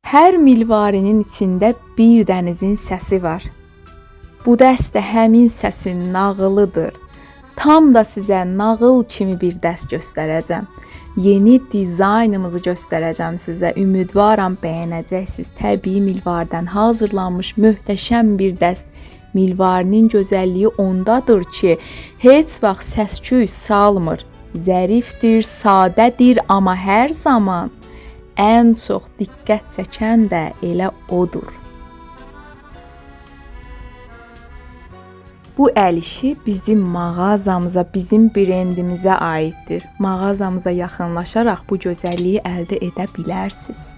Hər milvarinin içində bir dənizin səsi var. Bu dəst də həmin səsin nağılıdır. Tam da sizə nağıl kimi bir dəst göstərəcəm. Yeni dizaynımızı göstərəcəm sizə. Ümidvaram bəyənəcəksiniz. Təbii milvardan hazırlanmış möhtəşəm bir dəst. Milvarinin gözəlliyi ondadır ki, heç vaxt səs-küy salmır. Zərifdir, sadədir, amma hər zaman ən çox diqqət çəkən də elə odur. Bu əl işi bizim mağazamıza, bizim brendimizə aiddir. Mağazamıza yaxınlaşaraq bu gözəlliyi əldə edə bilərsiniz.